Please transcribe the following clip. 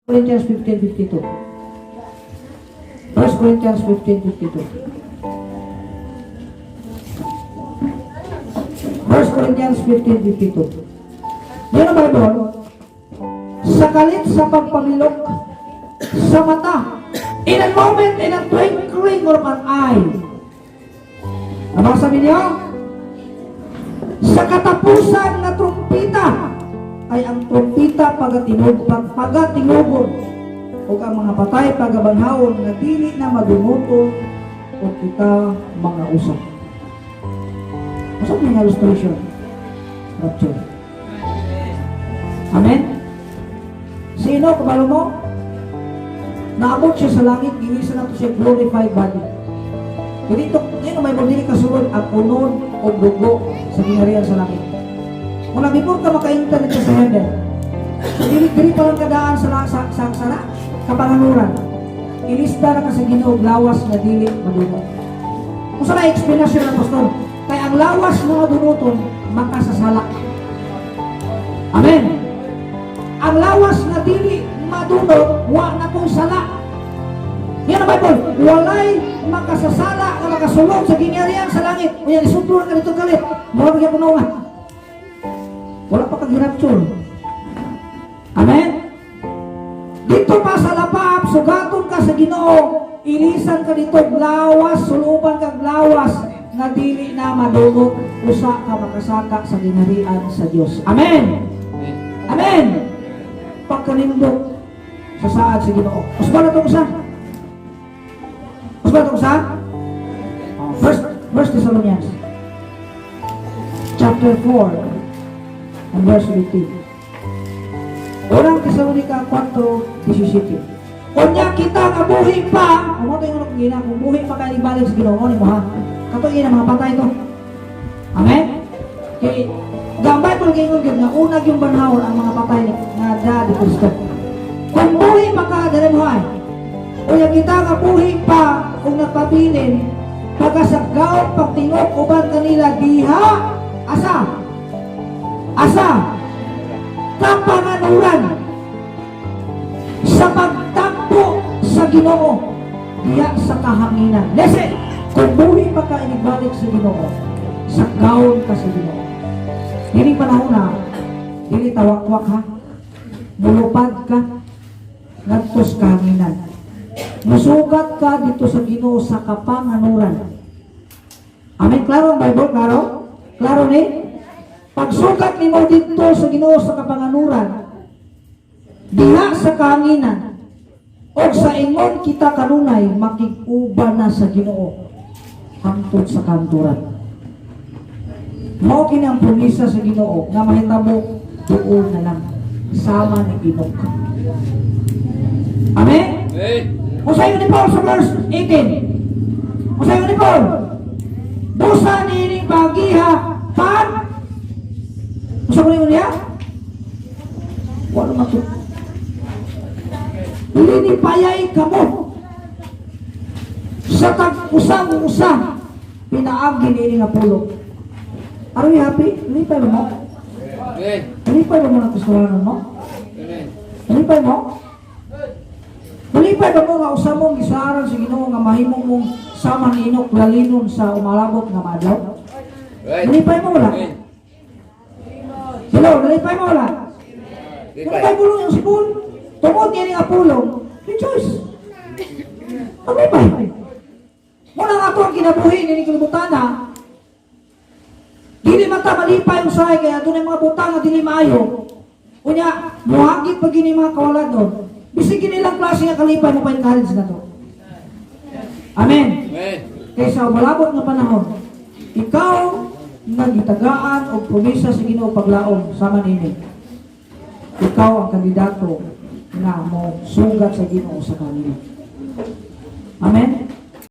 Corinthians 15:52. 1 Corinthians 15:52. 1 Corinthians 15:52. Yan ang Bible. Sa kalit sa pagpamilok sa mata, in a moment, in a twinkling of an eye. Nabasa ninyo? Sa katapusan nga trumpita, ay ang trumpita pagatingog, pagatingogon, ug ang mga patay pagabanhawon nga dili na madunuton ug kita mga usap. Unsa may illustration? Rapture. Amen? Sino, kabalo mo? Naabot siya sa langit, gilisan nato siya glorified body. Dito, ngayon may dili kasulod ang unod o dugo sa gingharian sa langit. Muna, before ka maka-enter dito sa heaven, dili dili pa lang kadaan sa kapanganuran. Ilista na ka sa Ginoo og lawas nga dili madunot. Kung sa na explanation ng pastor, kay ang lawas nga madunuton makasasala. Amen. Ang lawas nga dili madunot, wa na kong sala. Yan ang Bible. Walay makasasala nga makasulod sa gingharian sa langit. Unya isudlo na ka dito kalit. Mura gyapon na. Wala pa kag rapture. Amen. Dito pa sa lapaap, sugaton ka sa Ginoo, ilisan ka dito lawas, suluban kag lawas nga dili na madunot usa ka makasaka sa gingharian sa Dios. Amen. Amen. Pagkanindot sa saad sa Ginoo. Usba na itong usa. Usba na itong usa. Oh, First Thessalonians chapter 4 and verse 15. Unang Tesalonica 4:17. Unya kita nga buhi pa, amo to yung gina, kung buhi pa kayo ibalik sa Ginoo nimo ha. Kato ina mga patay to. Amen. Kay gambay po ingon gyud nga unag yung banhawon ang mga patay nga da di Kristo. Kung buhi pa ka dere mo ay. Unya kita nga buhi pa kung nagpabilin pagkasagaw pagtingog uban kanila diha asa asa kapanganuran sa pagtagpo sa Ginoo diha sa kahanginan. Listen, kung buhi pa ka inigbalik sa Ginoo, sa gaon ka sa Ginoo. Dili panahon na, dili tawakwak ha. Mulupad ka ngadto sa kahanginan. Musugat ka dito sa Ginoo sa kapanganuran. Amen. Klaro ang Bible? Klaro? Klaro ni? Pagsugat nimo dito sa Ginoo sa kapanganuran, diha sa kahanginan, o sa ingon kita kanunay makig-uban na sa Ginoo hangtod sa kanturan. Mao kini ang promisa sa Ginoo nga mahitabo duol na lang sama ni Enoch. Amen? Amen. Unsa ni Paul sa verse 18? Unsa ni Paul? Busa niining bagiha pan. Unsa ko niya? Wala man to. Linipayay kamo sa tag-usang usa pinaagi niini nga pulong. Are we happy? Lipay ba mo? Amen. Lipay ba mo ng Kristohanon mo? Amen. Lipay mo? Malipay ba mo nga usa mong gisaaran sa Ginoo nga mahimo mong sama ni Enoch lalinon sa umalabot nga madlaw? Right. Malipay mo wala? Amen. Hello, nalipay mo wala? Kung kay pulong yung sipul, tungod niya nga pulong, rejoice. Malipay. Muna nga ato ang kinabuhi ni kalibutana, dili man ta malipay usahay kaya adunay mga butang nga dili maayo. Unya, muhagit pa gini mga kawalan doon. Bisig gini lang klase nga kalipay mo pa-encourage na to. Amen. Amen. Kaysa umalabot nga panahon, ikaw nga gitagaan og promisa sa Ginoo paglaom sama nini. Ikaw ang kandidato nga mo sugat sa Ginoo sa kanila. Amen.